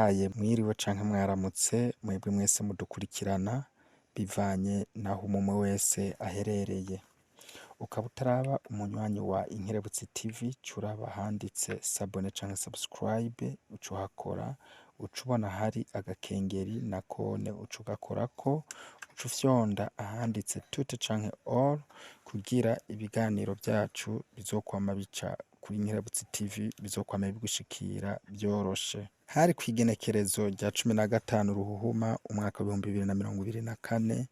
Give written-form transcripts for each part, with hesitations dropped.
Ndabahaye mwiriwe canke mwaramutse mwebwe mwese mudukurikirana bivanye naho umwe wese aherereye. Ukaba utaraba umunywanyi wa Inkerebutsi TV, curaba ahanditse s'abonner canke subscribe, uca uhakora, uca ubona hari agakengeri nakone uca ugakorako, uca ufyonda ahanditse tout canke all kugira ibiganiro vyacu bizokwama bica kuri Inkerebutsi TV bizokwama bigushikira vyoroshe. Hari kw'igenekerezo rya 15 Ruhuhuma umwaka w'2024,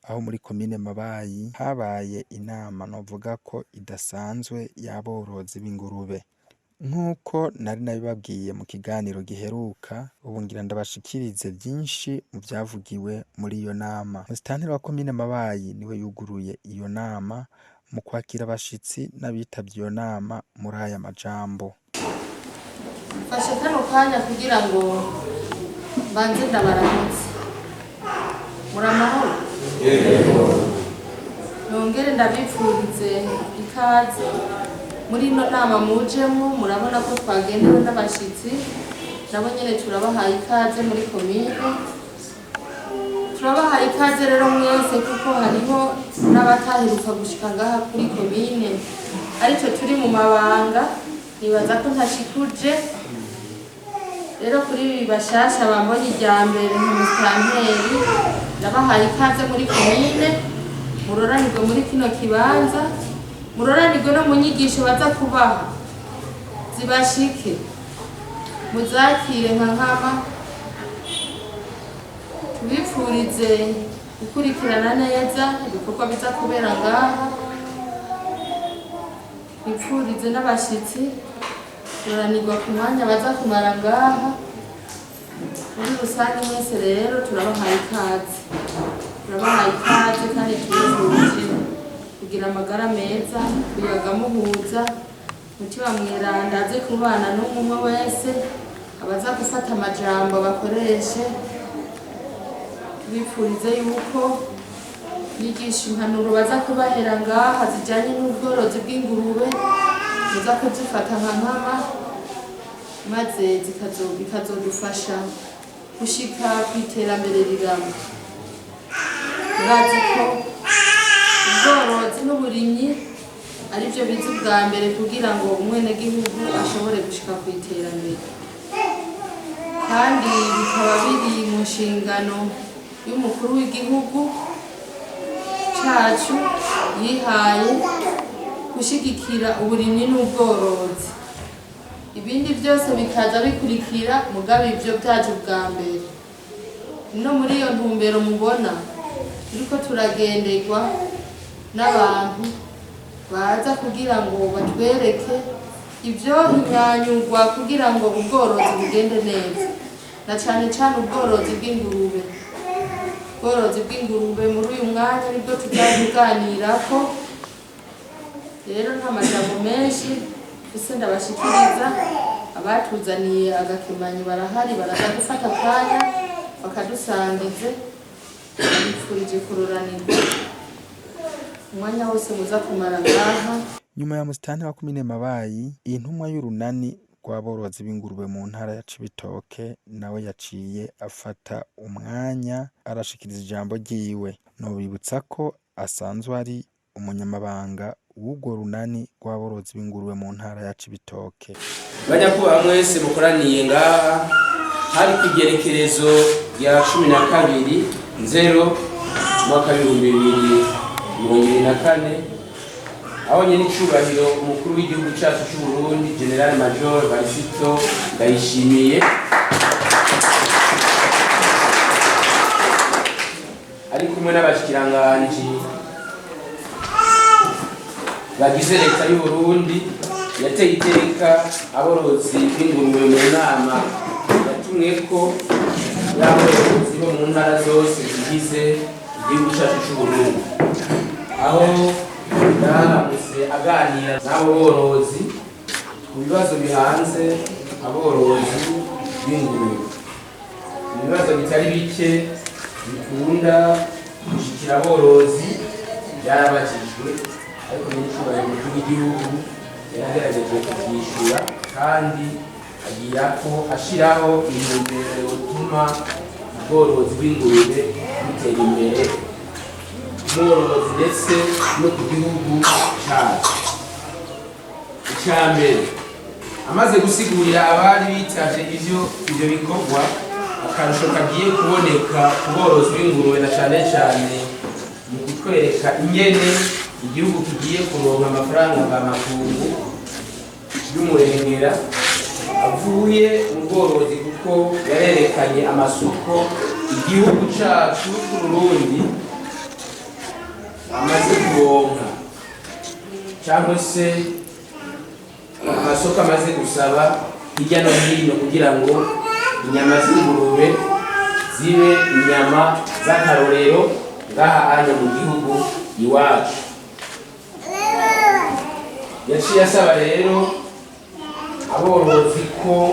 aho muri komine Mabayi habaye inama novuga ko idasanzwe y'aborozi b'ingurube. Nk'uko nari nabibabwiye mu kiganiro giheruka, ubu ngira ndabashikirize vyinshi mu vyavugiwe muri iyo nama. Musitanteri wa komine Mabayi niwe yuguruye iyo nama mu kwakira abashitsi n'abitavye iyo nama muri aya majambo. Mfashe kano kanya kugira ngo mbanze ndabaramutse. Muri amahoro? Nongere ndabipfurize ikaze muri ino nama mujemo. Murabona ko twagendewe n'abashitsi, nabo nyene turabahaye ikaze muri komine. Turabahaye ikaze rero mwese, kuko hariho n'abataheruka gushika ngaha kuri komine, ariko turi mu mabanga. Nibaza ko ntashikuje rero kuri ibi bashasha bambonye irya mbere nka musitanteri. Ndabahaye ikaze muri komine, muroranirwe muri kino kibanza, muroranirwe no mu nyigisho baza kubaha zibashike, muzakire nka nkama. Tubipfurize gukurikirana neza ibikorwa biza kubera ngaha. Twipfurize n'abashitsi kuroranirwa ku mwanya baza kumara ngaha. Muri rusange mwese rero turabahaye ikaze, turabahaye ikaze kandi tubifurije kugira amagara meza, kuyaga muhuza mutima mweranda, aze kubana n'umwe wese. Abaza gufata amajambo bakoreshe, tubipfurize yuko nyigisha impanuro baza kubahera ngaha zijanye n'ubworozi bw'ingurube muza kuzifata nka nkama, maze bikazodufasha gushika ku iterambere rirama. Murazi ko ubworozi n'uburimyi arivyo biza ubwa mbere kugira ngo umwenegihugu ashobore gushika ku iterambere, kandi bikaba biri mu nshingano y'umukuru w'igihugu cacu yihaye gushigikira uburimyi n'ubworozi, ibindi byose bikaza bikurikira, mugabo ivyo vyaje ubwa mbere. No muri iyo ntumbero mubona turiko turagenderwa n'abantu baza kugira ngo batwereke ivyohinyanyurwa kugira ngo ubworozi bugende neza, na cane cane ubworozi bw'ingurube. Ubworozi bw'ingurube muri uyu mwanya nibwo tuza kuganirako. Rero nta majambo menshi ese ndabashikiriza. Abatuzaniye agakemanyi barahari, baraza gufata akanya bakadusangize. Bifurije kuroranirwa umwanya wose muza kumara ngaha. Nyuma ya musitanteri wa komine Mabayi, intumwa y'urunani rw'aborozi b'ingurube mu ntara ya Cibitoke nawe yaciye afata umwanya arashikiriza ijambo ryiwe. Nobibutsa ko asanzwe ari umunyamabanga w'urwo runani rw'aborozi b'ingurube mu ntara ya Cibitoke. Banyakubahwa mwese mukoraniye ngaha, hari ku igerekerezo rya 12 nzero umwaka w'2024, aho nyene icubahiro umukuru w'igihugu cacu c'Uburundi, Général Major Varisito Ndayishimiye, ari kumwe n'abashikiranganji bagize leta y'Uburundi, yateye iteka aborozi b'ingurube mu nama yatumweko y'aborozi bo mu ntara zose zigize igihugu cacu c'Uburundi, aho yaramutse aganira n'abo borozi ku bibazo bihanze aborozi b'ingurube. Ibibazo bitari bike bikunda gushikira aborozi byarabajijwe, ariko nyir'icubahiro umukuru w'igihugu yaragerageje kuvyishura kandi Agira ko ashiraho intumbero yotuma ubworozi bw'ingurube butera imbere, ubworozi ndetse no ku gihugu cyacu. Icya mbere, amaze gusigurira abari bitavye ivyo bikorwa akarusho kagiye kuboneka ku borozi b'ingurube, na cane cane mu kutwereka ingene igihugu kigiye kuronka amafaranga mvamakungu y'umurengera avuye mu bworozi, kuko yarerekanye amasoko igihugu cacu c'Uburundi amaze kuronka, cyangwa se amasoko amaze gusaba hirya no hino kugira ngo inyama z'ingurube zibe inyama z'akarorero ngaha anya mu gihugu iwacu. Yaciye asaba rero aborozi ko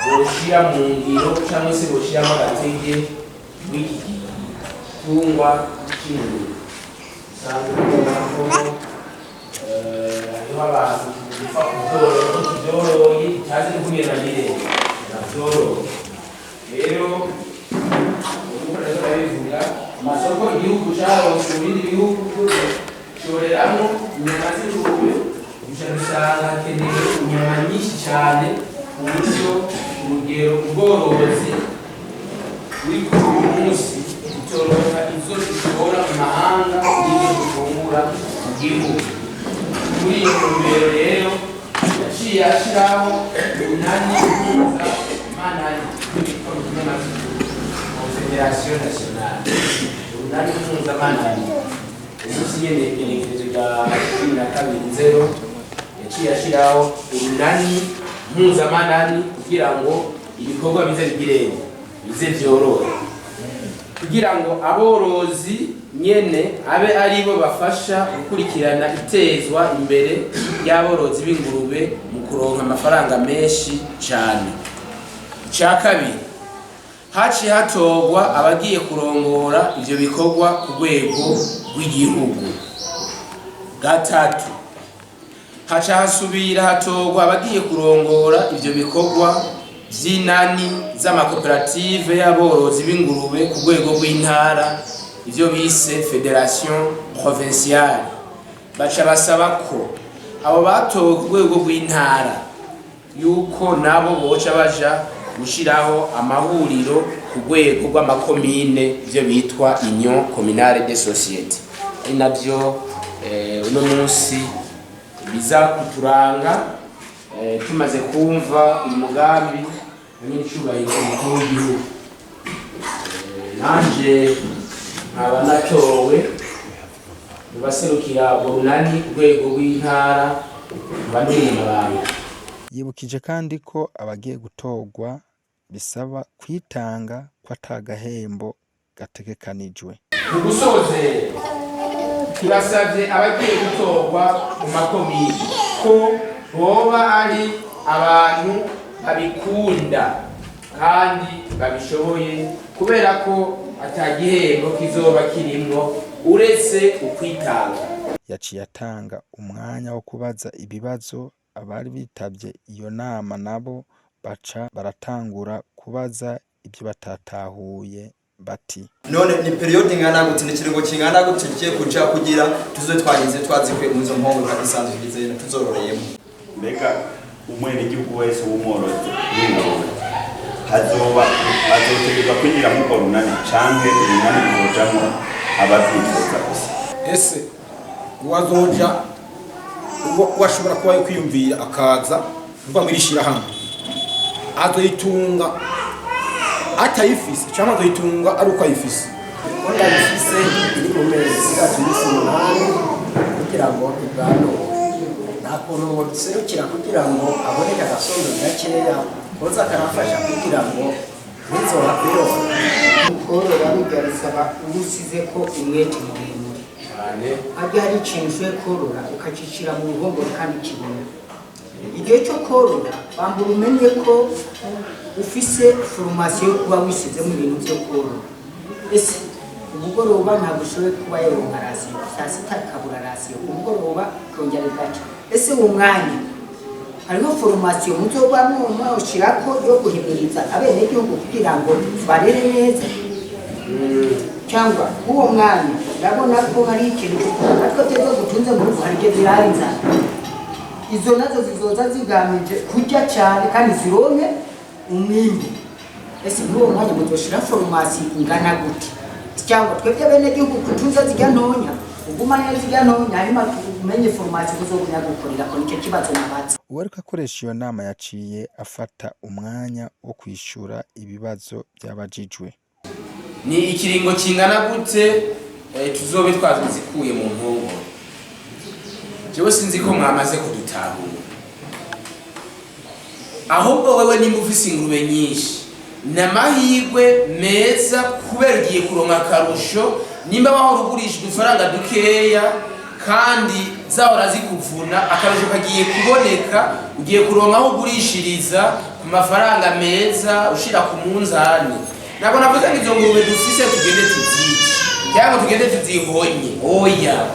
boshira mu ngiro cyangwa se boshiramo agatege w'iki gitungwa c'ingurube. Usanga ubona ko hariho abantu gupfa kubyorora ko tubyoroye, tutazi n'ukungene babirera bavyoroye. Rero uko rero ndabivuga, amasoko igihugu caronse mu bindi bihugu cyoreramwo inyama z'ingurube, duca dusanga hakenewe inyama nyinshi cyane, ku buryo urugero ubworozi buri kuri uyu munsi tutoronka izo dushora mu mahanga n'izo dufungura mu gihugu. Muri iyo ntumbero rero yaciye ashiraho urunani mpuzamanani rwitwa mu kinyamazuru Confédération Nationale, urunani mpuzamanani. Umunsi nyene igenekerezo rya 12/0 yaciye ashiraho urunani mpuzamanani kugira ngo ibikorwa bize bigirene bize vyorohe, kugira ngo aborozi nyene abe aribo bafasha gukurikirana itezwa imbere y'aborozi b'ingurube mu kuronka amafaranga menshi cyane. Icya kabiri, haciye hatorwa abagiye kurongora ivyo bikorwa ku rwego rw'igihugu. Gatatu, haca hasubira hatorwa abagiye kurongora ivyo bikorwa vy'inani z'amakoperative y'aborozi b'ingurube ku rwego rw'intara, ivyo bise fédération provinciale. Baca basaba ko abo batowe ku rwego rw'intara yuko nabo boca baja gushiraho amahuriro ku rwego rw'amakomine, ivyo bitwa Union Communale des Sociétés, ari navyo uno munsi biza kuturanga. Tumaze kumva uyu mugambi n'icyubahiro umukuru w'igihugu, nanje nkaba natowe mu baserukira urwo runani ku rwego rw'intara, nkaba ndi umunyamabanga. Yibukije kandi ko abagiye gutorwa bisaba kwitanga, ko ata gahembo gategekanijwe. Mu gusozera, turasabye abagiye gutorwa mu makomini ko boba ari abantu babikunda kandi babishoboye, kubera ko ata gihembo kizoba kirimwo uretse ukwitanga. Yaciye atanga umwanya wo kubaza ibibazo. Abari bitavye iyo nama nabo baca baratangura kubaza ibyo batatahuye bati: None ni période ingana gute, ni ikiringo kingana gute tugiye kuja kugira tuzobe twagize twazikuye mu izo mpongore isanzwe tugize tuzororeyemo? Mbega umwenegihugu wese w'umworozi w'ingurube hazoba azotegerezwa kwinjira muri urwo runani, canke urunani ruzojamwo abavyifuza gusa? Ese uwazoja uwo washobora kuba yo kwiyumvira akaza kuva muri shirahamwe azoyitunga atayifise, cyangwa azoyitunga ari uko ayifise? Ko ndabifise iri mu mezi isigaje iminsi 8 kugira ngo ibwanuke, nta kuntu ngo duserukira kugira ngo aboneke agasondo gakeya koza karafasha kugira ngo ntizohave yora? Korora burya bisaba uba usize ko umwete muremure. Cyane. Harya hari ikintu ushoboye korora ukacicira mu ruhongore kandi kibona. Igihe cyo korora bambura umenye ko ufise formation yo kuba wisizemo ibintu byo korora. Ese umugoroba ntabwo ushoboye kuba yoronka ration, saa sita ikabura ration, ku mugoroba ikongera igaca. Ese uwo mwanya Hariho formation muzoba mwoshirako yo guhimiriza abenegihugu kugira ngo barere neza, cyangwa uwo mwanya ndabona ko hari ikintu natwe twebwe gutunze mu rugo, hari ibyo zirara inzara, izo nazo zizoza zigamije kurya cyane kandi zironke umwimbu. Ese muri uwo mwanya muzoshira formation ingana gute? Cyangwa twebwe abenegihugu kutunza zirya ntonya, ugumane zirya ntonya, hanyuma tumenye formation tuzogumya gukorera ko? Nicyo kibazo nabatse. Uwariko akoresha iyo nama yaciye afata umwanya wo kwishura ibibazo vyabajijwe. Ni ikiringo kingana gute tuzobe twazikuye mu mpongoro? Jewe sinzi ko mwamaze kudutahura. Ahubwo wewe nimba ufise ingurube nyinshi, ni amahirwe meza kubera ugiye kuronka akarusho. Nimba wahora ugurisha udufaranga dukeya kandi zahora zikuvuna, akarusho kagiye kuboneka, ugiye kuronka aho ugurishiriza ku mafaranga meza ushira ku munzani. Ntabwo navuze ngo izo ngurube dufise tugende tuzice cyangwa tugende tuzihonye, oya.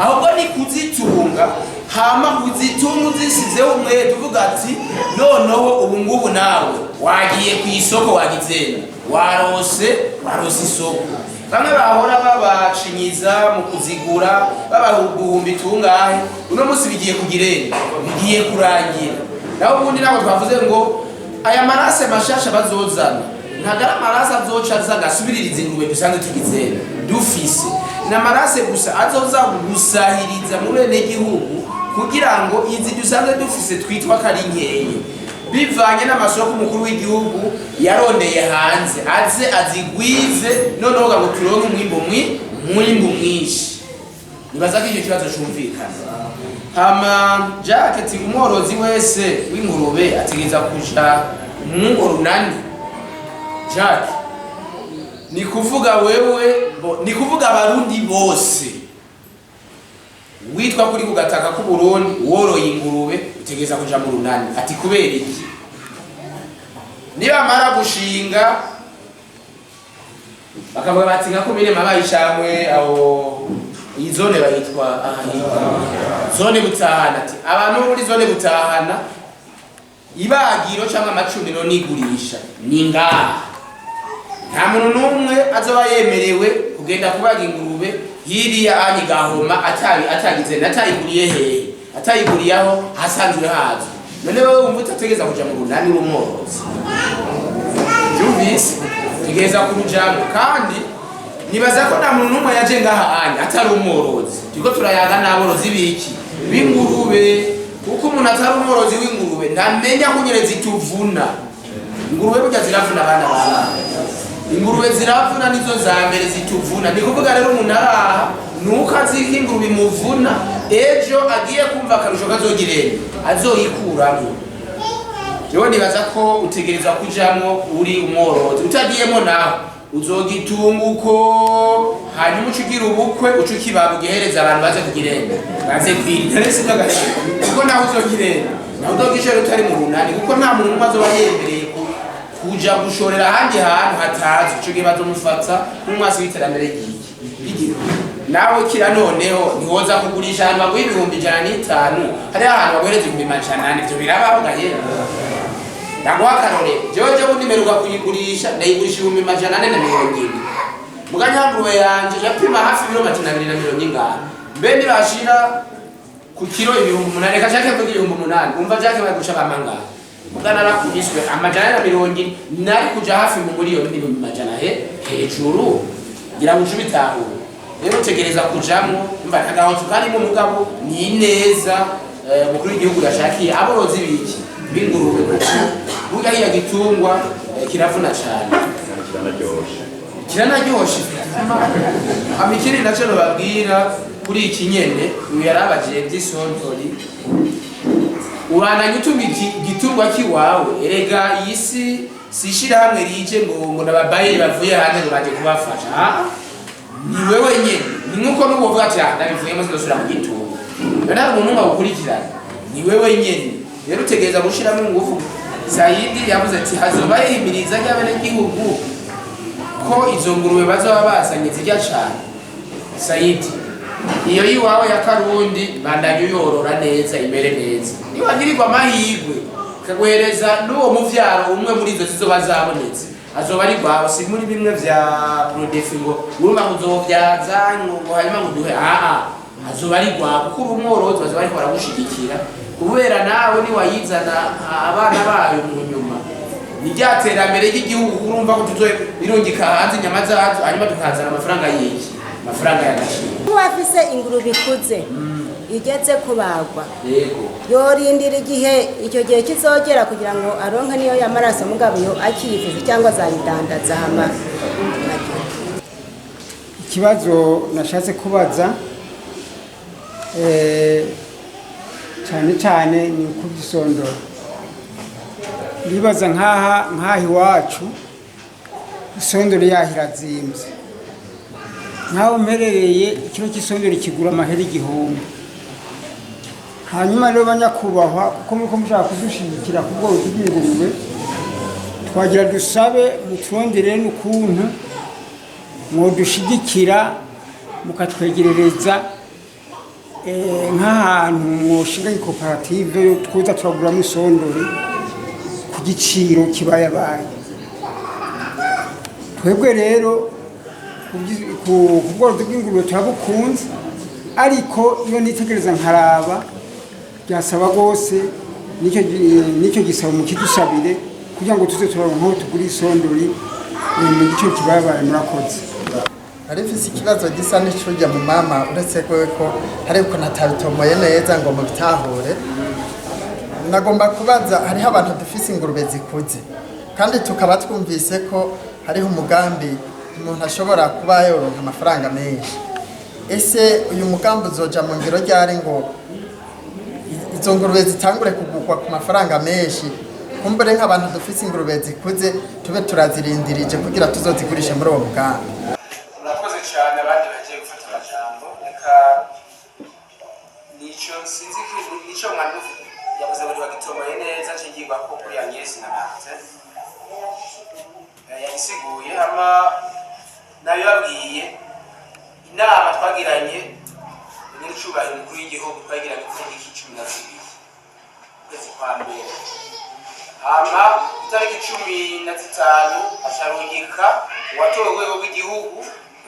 Ahubwo ni kuzitunga, hama kuzitunga uzisizeho umwete, uvuga ati noneho ubu ngubu nawe wagiye ku isoko, wagizena warose isoko. Bamwe bahora babacinyiza mu kuzigura, babaha uduhumbi tungahe, uno munsi bigiye kugirenda, bigiye kurangira. Naho ubundi ntabwo twavuze ngo aya marase mashasha bazozana, ntabwo ari amarase azoca aza agasubiririza ingurube dusanzwe tugizena dufise. Ni amarase gusa azoza gusahiriza mu benegihugu kugira ngo izi dusanzwe dufise twitwa ko ari nkeya, bivanye n'amasoko umukuru w'igihugu yarondeye hanze, aze azigwize, noneho ngo turonke umwimbu mwinshi. Nibaza ko icyo kibazo cumvikana. Hama Jack ati umworozi wese w'ingurube ategereza kuja mu runani. Jack, ni kuvuga wewe ni kuvuga abarundi bose witwa kuri kugataka k'Uburundi woroye ingurube utegereza kuja mu runani. Ati kubera iki? Nibamara gushinga bakavuga bati nka komine Mabayi camwe aho iyi zone bayitwa aha hitwa zone Butahana, ati abantu bo muri zone Butahana ibagiro cyangwa amacuniro n'igurisha ni ngaha, nta muntu n'umwe azoba yemerewe kugenda kubaga ingurube hiriya anyi gahoma atabi atagize natayiguriye hehe, atayiguriye aho hasanzwe hazwi. None wewe wumva utategeza kuja mu runani uri umworozi? Byumvise, tegereza kurujamo. Kandi nibaza ko nta muntu n'umwe yaje ngaha anya atari umworozi. Turiko turayaga n'aborozi biki? B'ingurube. Kuko umuntu atari umworozi w'ingurube ntamenya kunyere zituvuna. Ingurube burya ziravuna, abana bana, ingurube ziravuna, nizo za mbere zituvuna. Ni kuvuga rero umuntu araha nuko azi ko ingurube imuvuna, ejo agiye kumva akarusho kazogirenda azoyikuramo. Jewe nibaza ko utegereza kujamwo uri umworozi. Utagiyemo naho uzogitunga uko, hanyuma uca ugira ubukwe, uca ukibaba, ugihereza abantu baze kugirenda, baze kwirira. Rero sibyo agaciro, kuko nawe uzogirenda, nawe uzogishora utari mu runani, kuko nta muntu n'umwe azoba yemereye kuja gushorera ahandi hantu hatazwi. Ico gihe bazomufata nk'umwasi w'iterambere ry'iki ry'igihugu. Nawe kira noneho ntiwoza kugurisha ahantu baguha 105,000, hariho ahantu baguhereza 400,000. Ivyo birabaho gahera. Ndaguha akarorero: jewe je bundi mperuka kuyigurisha, ndayigurisha 440,000. Muga nyangurube yanje yapima hafi ibiro 240 ingahe. Mbe nibashira ku kiro 8,000, reka jake mvuge 8,000, umva jake bagusha bamangahe? Muga narakubiswe 440,000, nari kuja hafi mu miliyoni n'ibihumbi majana he hejuru. Ngira ngo uce ubitahura. Rero utegereza kujamwo. Mva ntagahoto karimo, mugabo ni neza umukuru w'igihugu yashakiye aborozi biki? B'ingurube, kuko burya hiya gitungwa kiravuna cane. Kiranaryoshe. Kiranaryoshe. Hama ikindi naco nobabwira kuri iki nyene, uyu yarabajiye vy'isontori, ubandanya utunga igitungwa kiwawe. Erega iyi si ishirahamwe rije ngo n'ababayeri bavuye hanze ngo baje kubafasha. Ah, ni wewe nyene. Ni nkuko n'ubu uvuga ati ah, ndabivuyemo, sinzosubira mu gitunga. None hari umuntu umwe agukurikirana? Ni wewe nyene. Rero utegereza gushiramo ingufu. Sayidi yavuze ati hazoba himiriza ry'abenegihugu ko izo ngurube bazaba bazanye zirya cane. Sayidi, Iyo yiwawe ya Karundi, bandanya uyorora neza, imere neza. Niwagirirwa amahirwe kaguhereza n'uwo muvyaro umwe muri izo zizoba zabonetse, azoba ari rwawe. Si muri bimwe vya Prodefi ngo urumva ngo uzovyaza ngo hanyuma ngo uduhe. Aa, azoba ari rwawe kuko uri umworozi, bazoba bariko baragushigikira, kubera nawe niwayizana abana bayo mu nyuma ni rya terambere ry'igihugu. Urumva ko tuzoirungika hanze inyama zazo, hanyuma tukazana amafaranga y'iki, amafaranga y'agaciro. Nk'uwafise ingurube ikuze igeze kubagwa, yorindira igihe icyo gihe kizogera kugira ngo aronke niyo y'amaraso, mugabo iyo akiyifuza, cyangwa azayidandaza hama? Ikibazo nashatse kubaza cyane cyane ni ukubyisondora. Ndibaza nk'aha iwacu isondoro yaho irazimbye. Nk'aho mperereye, ikiro cy'isondoro kigura amahera 1000. Hanyuma rero, banyakubahwa, kuko muriko mushaka kudushyigikira ku bworozi bw'ingurube, twagira dusabe muturondere n'ukuntu mwodushigikira, mukatwegerereza nk'ahantu mwoshinga ikoperative yo twoza turaguramo isondore ku giciro kibayabaye. Twebwe rero ku bworozi bw'ingurube turabukunze, ariko iyo nitegereza nkaraba byasaba rwose nicyo gisabo mukidusabire kugira ngo tuze turaronka aho tugura isondori mu giciro kibayabaye. Murakoze. Nari mfise ikibazo gisa n'icurya mu mama, uretse ko ko hari ukuntu atabitomoye neza ngo mubitahure. Nagomba kubaza: hariho abantu dufise ingurube zikuze, kandi tukaba twumvise ko hariho umugambi umuntu ashobora kuba yoronka amafaranga menshi. Ese uyu mugambi uzoja mu ngiro ryari ngo izo ngurube zitangure kugurwa ku mafaranga menshi? Kumbure nk'abantu dufise ingurube zikuze tube turazirindirije kugira tuzozigurishe muri uwo mugambi. Murakoze cyane. Abandi bagiye gufata amajambo, reka nico sinzi nico mwari muvuga, yavuze ngo ntibagitomoye neza. Nshingirwa ko kuri Agnes na Martin yagisiguye, hama nabibabwiye. Inama twagiranye nyir'icyubahiro umukuru w'igihugu, twagiranye itariki 12 ukwezi kwa mbere, hama itariki 15 acarungika uwatowe urwego rw'igihugu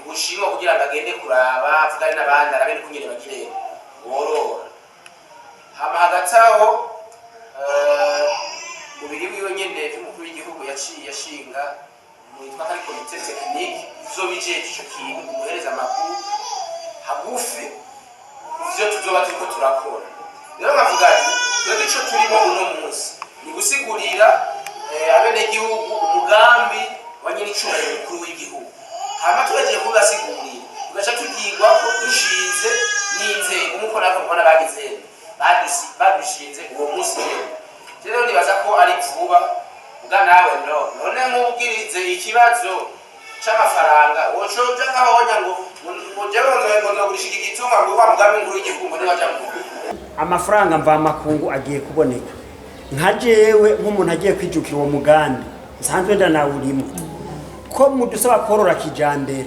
ubushinwa kugira ngo agende kuraba, avugane n'abandi, arabe n'ukungene bagire borora. Hama hagati aho mubiri wiwe nyene vy'umukuru w'igihugu yaciye ashinga mwitwa ko ari comité technique izoba ijeje ico kintu, imuhereza amakuru hagufi ivyo tuzoba turiko turakora. Rero nkavuga nti twebwe ico turimo uno munsi ni gusigurira abenegihugu umugambi wa nyir'icubahiro mukuru w'igihugu. Hama tugagiye kubibasigurira, tugaca tugirwa ko dushinze n'inzego nk'uko natwe mubona bagize badushinze uwo munsi rero. Rero nibaza ko ari vuba ubwa nawe no none nk'ubwirize ikibazo c'amafaranga wocoja nkahonya ngo jewe ngo nzogurisha iki gitungwa ngo wa mugambi nkuru w'igihugu ngo niwaja mu Amafaranga mvamakungu agiye kuboneka, nka jewe nk'umuntu agiye kwijukira uwo mugambi nsanzwe ndanawurimo, ko mudusaba korora kijambere,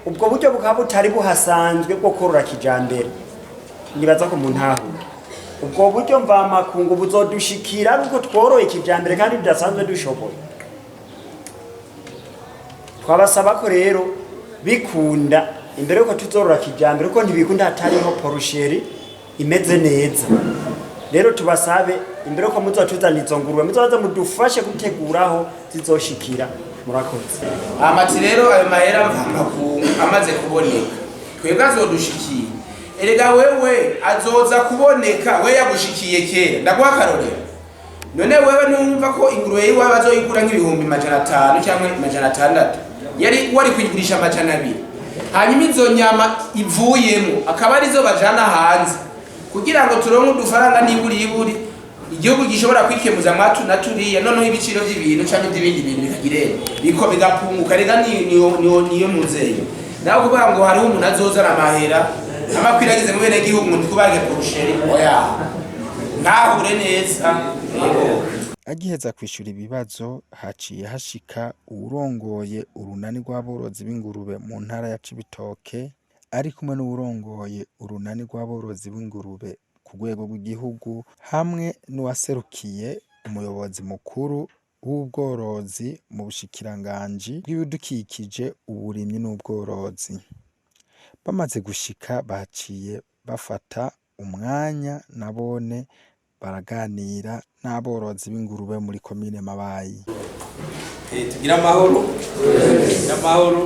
ubwo buryo bukaba butari buhasanzwe bwo korora kijambere, nibaza ko muntahura ubwo buryo mvamakungu buzodushikira ari uko tworoye kijambere kandi tudasanzwe dushoboye. Twabasaba ko rero bikunda imbere yuko tuzorora kijambere, kuko ntibikunda hatariho porcherie imeze neza. Rero tubasabe, imbere yuko muzotuzana izo ngurube, muzoze mudufashe guteguraho zizoshikira. Murakoze. Amati rero ayo mahera mvamakungu amaze kuboneka, twebwe azodushikiye. Erega wewe azoza kuboneka we yagushikiye kera. Ndaguha akarorero: none wewe numva ko ingurube yiwawe bazoyigura nk'500,000 cyangwa 600, yari wari kuyigurisha 200, hanyuma izo nyama ivuyemo akaba arizo bajana hanze kugira ngo turonke udufaranga niburi iburi igihugu gishobora kwikemuza mwatu na turiya, noneho ibiciro by'ibintu cyangwa iby'ibindi bintu bikagirera biko bigapunguka. Rega niyo muzeyo nawe kuvuga ngo hariho umuntu azozana amahera amakwiragize mu bene gihugu ngo ndikubage porcherie, oya, ntahure neza, yego. Agiheza kwishura ibibazo, haciye hashika uwurongoye urunani rw'aborozi b'ingurube mu ntara ya Cibitoke. ari kumwe n'uwurongoye urunani rw'aborozi b'ingurube ku rwego rw'igihugu hamwe n'uwaserukiye umuyobozi mukuru w'ubworozi mu bushikiranganji bw'ibidukikije, uburimyi n'ubworozi. Bamaze gushika baciye bafata umwanya nabone baraganira n'aborozi b'ingurube muri komine Mabayi. Tugire amahoro, tugire amahoro.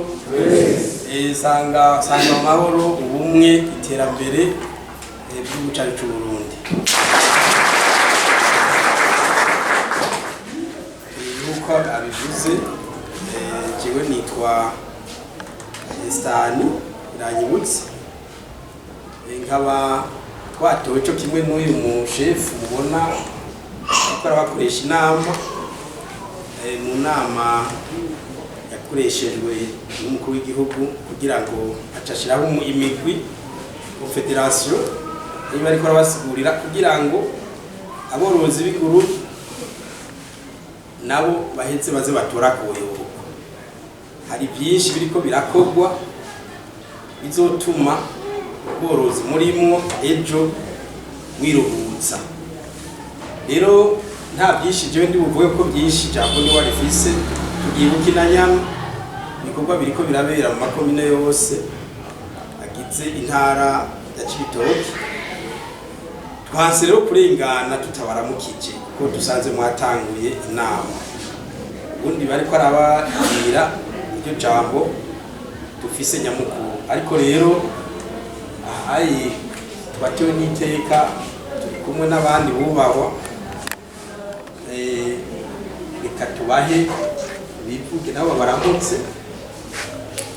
Sanga sanga amahoro, ubumwe, iterambere by'igihugu cyacu cy'u Burundi. Nk'uko abivuze, jewe nitwa Stani Iranyibutse, nkaba twatowe cyo kimwe n'uyu mushefu mubona ariko arabakoresha inama. Mu nama yakoreshejwe n'umukuru w'igihugu kugira ngo acashiraho imigwi confederation, niba ariko arabasigurira kugira ngo aborozi b'ingurube nabo bahetse baze batora kuyoboka. Hari byinshi biriko birakorwa bizotuma ubworozi murimwo ejo wiruhutsa. Rero nta byinshi jewe ndi buvuge ko byinshi jambo ni warifise. Tugiye bukinanyama ibikorwa biriko birabera mu makomine yose agize intara ya Cibitoke. Twanse rero kurengana tutabaramukije kuko dusanze mwatanguye inama. Ubundi bariko arababwira iryo jambo dufise nyamukuru, ariko rero ahaye tubatewe n'iteka turi kumwe n'abandi bubahwa. Reka tubahe bivuge nabo baramutse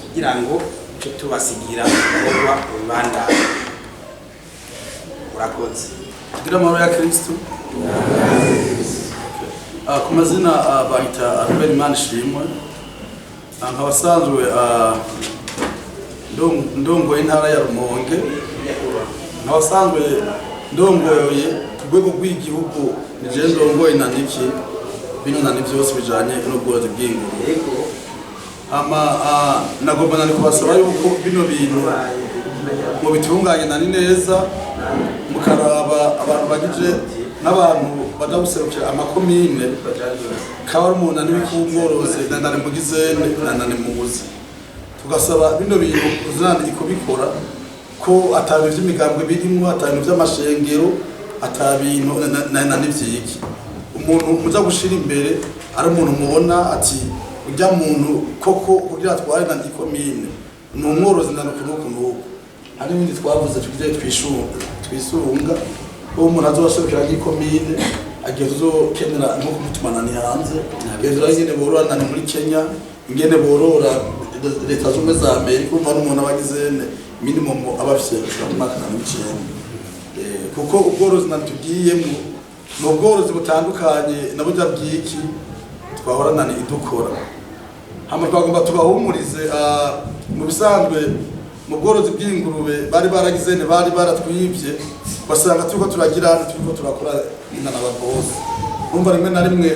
kugira ngo tuce tubasigira ibikorwa mu bibandanye. Murakoze. Tugira amahoro ya Kristo. Ku mazina bahita Albert Imanishimwe. Nkaba asanzwe ndongoye intara ya Rumonge, nkaba asanzwe ndongoye ku rwego rw'igihugu, nije ndongoye naniki bino nani byose bijanye n'ubworozi bw'ingurube. Hama nagomba nani kubasaba yuko bino bintu mubitunganye nani neza, mukaraba abantu bagije n'abantu baja guserukira amakomine, kaba ari umuntu n'ibikubworozi na nani mugizene na nani muzi. Tugasaba bino bintu uzana ikubikora ko atabintu vy'imigambwe birimwo, atabintu vy'amashengero, atabintu na n'ivyiki. Umuntu muza gushira imbere ari umuntu mubona ati urya muntu koko kugira atware na ikomine ni umworozi na nuku nuku. Hari ibindi twavuze tugiye twisunga ko umuntu azobaserukira nk'ikomine agiye tuzokenera nko kumutumana ni hanze, agiye ingene borora muri Kenya, ingene borora leta z'ubumwe za Amerika. Urumva n'umuntu aba agize minimum aba afise gushika mu mwaka na 19. Kuko ubworozi natugiyemwo ni ubworozi butandukanye na burya bw'iki twahorana ni idukora. Hama twagomba tubahumurize. Mu bisanzwe mu bworozi bw'ingurube bari baragize bari baratwibye, basanga turiko turagira turiko turakora inana bose. Urumva rimwe na rimwe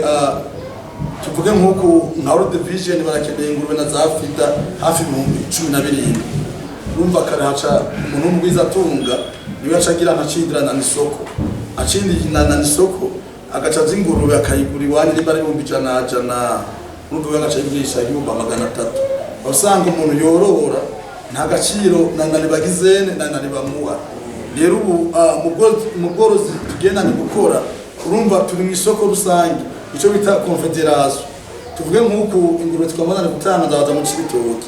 tuvuge nk'uku nka World Vision barakeneye ingurube na za FIDA hafi 17,000. Urumva kare haca umuntu w'umugwiza atunga niwe aca agira ntacindirana n'isoko, acindirana n'isoko agaca aza ingurube akayigura iwanyu nimba ari 100,000, urumva we agaca ayigurisha 300,000. Usanga umuntu yorora nta gaciro na nani bagizene na nani bamuha. Rero ubu mu bworozi tugenda ni gukora, urumva turi mu isoko rusange icyo bita confederation. Tuvuge nk'uku ingurube twamana gutanga ndaza mu Cibitoke,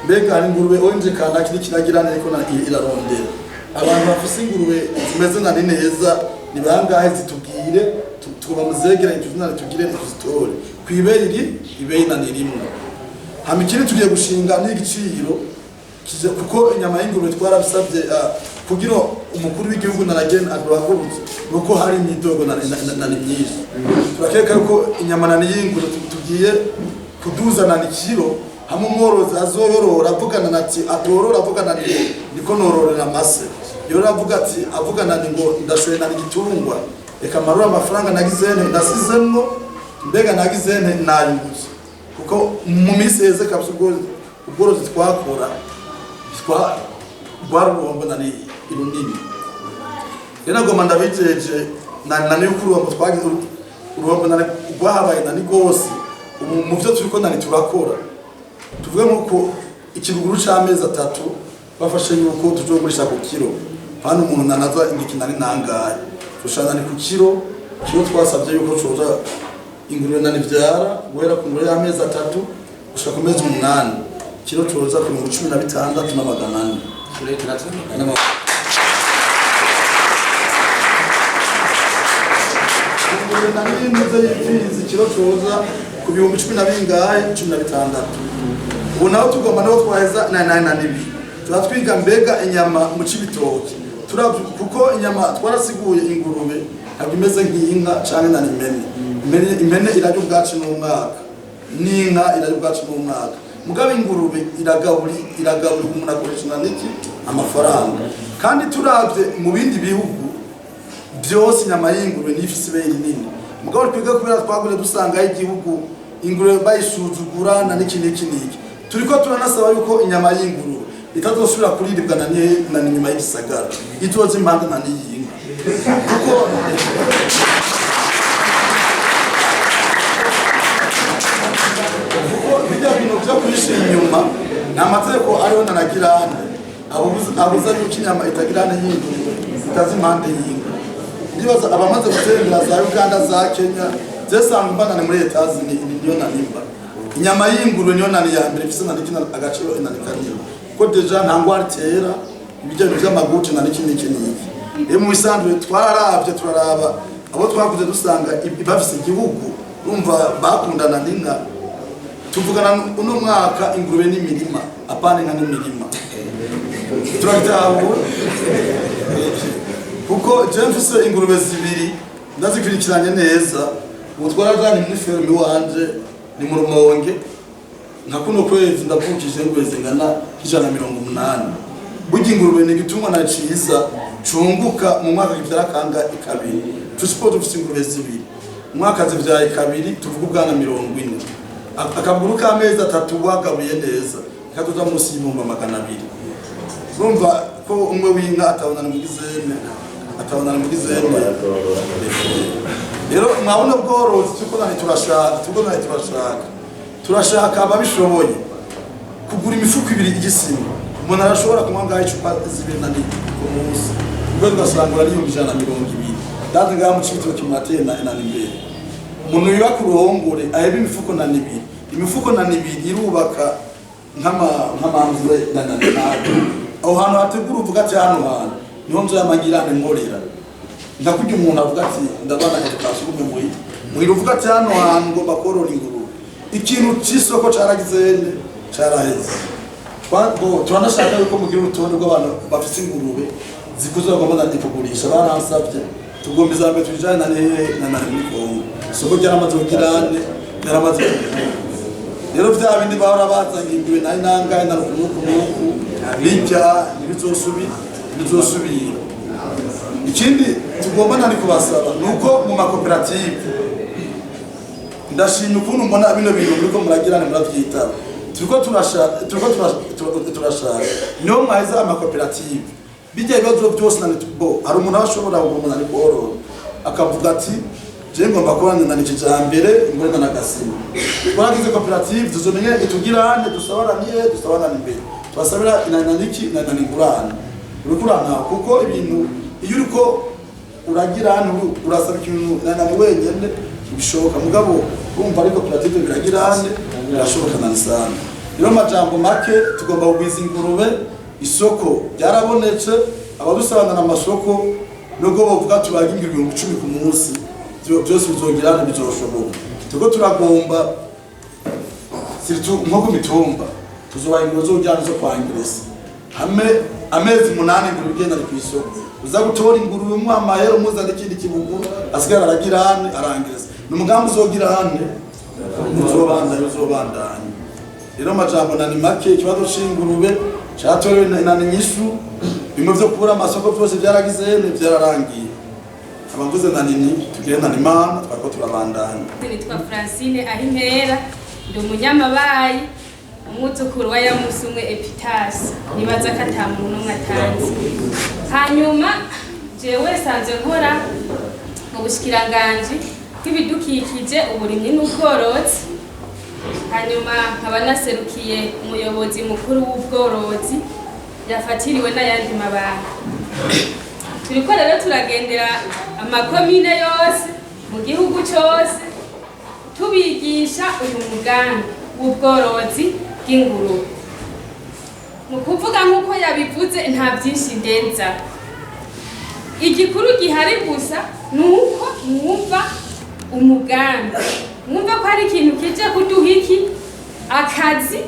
mbega hari ingurube ONG kanaka iri kiragirana ariko irarondera abantu bafise ingurube zimeze nani neza ni bangahe, zitubwire tuba muzegeranye tuzina tugire tuzitore kwiberi ibeyi nani rimwe. Hama ikindi tugiye gushinga n'igiciro kuko inyama y'ingurube twarabisabye kugira umukuru w'igihugu naragenda agahagurutse nuko hari imyidogo na myinshi. Turakeka yuko inyama nani y'ingurube tugiye kuduzana ikiro hamwe umworozi azoyorora avugana nati atorora avugana ni niko nororera amase yorora avuga ati avugana ni ngo ndashoye na igitungwa reka marura amafaranga nagizene nasizemwo mbega nagizene nayungutse. Kuko mu minsi yeze kabisa ubworozi twakora Rwari uruhombo nani runini. Rero nagomba ndabijeje nani yuko uruhombo twagize, uruhombo nani rwahabaye nani rwose. Ubu mu byo turiko nani turakora, tuvuge nk'uko ikibuguru c'amezi 3 bafashe yuko tuzogurisha ku kiro, hano umuntu nanaza indiki nani nangahe tushana ni ku kiro. Kiro twasabye yuko coza ingurube nani vyara guhera ku ngurube y'amezi 3 gushika ku mezi 8, kiro coza ku 16,400. Ingurube nani y'intuze y'imfizi kiro coza ku 10,000 na bingahe, 16. Ubu naho tugomba naho twaheza na nibi turatwiga mbega inyama mu cibitoki, kuko inyama twarasiguye ingurube ntabwo imeze nk'inka canke na impene. Impene irarya ubwaci n'umwaka, n'inka irarya ubwaci n'umwaka, mugabo ingurube iragaburi umuntu akoresha na niki amafaranga. Kandi turavye mu bindi bihugu byose inyama y'ingurube ni ifise ibere rinini, mugabo twiga kubera twagure dusanga igihugu ingurube bayisuzugura na niki niki niki. Turiko turanasaba yuko inyama y'ingurube itazosubira kuriribwa na na nyuma y'igisagara, itoza impande na n'iyinka, kuko bijya bintu byo kwisha inyuma nta mategeko ariho nanagirane abuza yuko inyama itagirane y'ingurube itaza impande y'inka. Ndibaza abamaze gutembera za Uganda za Kenya zesanga imbanane muri etazi niyo nanimba inyama y'ingurube niyo nani ya mbere ifise nani kina agaciro nani kanini, ko deja nta ngwara itera ibijya by'amaguce na niki niki niki. Rero mu bisanzwe twararavye turaraba abo twakuze dusanga bafise igihugu urumva bakundana n'inka. Tuvugana uno mwaka ingurube n'imirima, apana inka n'imirima, turabitahura kuko je mfise ingurube 2 ndazikurikiranye neza. Ubu twarajanye muri ferme wanje ni mu Rumonge, nka kuno kwezi ndavukije ingurube zingana 180. Burya ingurube ni igitungwa na ciza cunguka mu mwaka kivyara kanga ikabiri. Tusipo dufise ingurube 2 umwaka zivyaye kabiri, tuvuga ubwana 40, akaguru k'amezi 3 wagabuye neza katuza munsi y'200,000. Urumva ko umwe w'inka atabona mu gizene, atabona mu gizene. Rero mwabona bworozi tuko nani turashaka ababishoboye kugura imifuko 2 igisima. Umuntu arashobora kunywa ngaho icupa 2 na ku munsi, ubwo ugasanga ari 120,000. Ndazi ngaho mu cibitoki murateye na imbere umuntu yubaka uruhongore aheba imifuko na 2, imifuko na 2 irubaka nk'amanzu na aho hantu hategura uvuga ati hano hantu niho nzoyamagirane nkorera. Ndakurya umuntu avuga ati ndabana kasugumwe muhira uvuga ati hano hantu ngomba korora ingurube. Ikintu c'isoko caragizene caraheze. Turanashaka yuko mugira urutonde rw'abantu bafise ingurube zikuze bagomba kugurisha, baransavye tugomba izambe tujane na na muri Kongo. Isoko ryaramaze kugirane, ryaramaze. Rero vya bindi bahora bazanye ingurube nari nangaye na rukunuku nuku bijya ntibizosubira. Ikindi tugomba nani kubasaba nuko mu makoperative, ndashimye ukuntu mbona bino bintu muriko muragirane muravyitaba. Turiko turashaka niyo mwaheza amakoperative bijya ibibazo byose nani bo hari umuntu ashobora kuguma nani korora akavuga ati je ngomba kubana na kijambere ngorena na gasima. Twaragize koperative tuzomenye itugirane dusabaraniye dusabarana imbere twasabira inaniki na ningurane urukurana, kuko ibintu iyo uriko uragirana urasaba ikintu na wenyene bishoboka, mugabo urumva ariko koperative biragirane birashoboka na sana. Rero majambo make tugomba kugwiza ingurube, isoko byarabonetse abadusabana amasoko nubwo bavuga tubaga ingurube 10,000 ku munsi byose bizogirana bizoshoboka. Tuko turagomba siritu nko ku mitumba tuzobaha ingurube zojyana zo kwa Ingresi hame amezi 8 ingurube igenda ku isoko, uza gutora ingurube umwe amahera umuzana ikindi kibuguru asigara aragirane arangiriza. Ni umugambi uzogirane uzobandanya. Rero majambo nani make ikibazo c'ingurube catorewe na nyishu, bimwe vyo kubura amasoko byose byaragize byararangiye. Abavuze na nini tugenda ni mana twako turabandanya. Nitwa Francine Ahimpera, ndi umunyamabayi Umwuzukuru wa Yamusumwe Epitasi, nibaza ko ata muntu n'umwe atanzi. Hanyuma jewe sanzwe nkora mu bushikiranganji bw'ibidukikije, uburimyi n'ubworozi, hanyuma nkaba naserukiye umuyobozi mukuru w'ubworozi yafatiriwe n'ayandi mabanga. Turiko rero turagendera amakomine yose mu gihugu cyose, tubigisha uyu mugambi w'ubworozi bw'ingurube. Mu kuvuga nk'uko yabivuze, nta byinshi ndenza. Igikuru gihari gusa ni uko mwumva umugambi, mwumva ko hari ikintu kije kuduha iki? Akazi.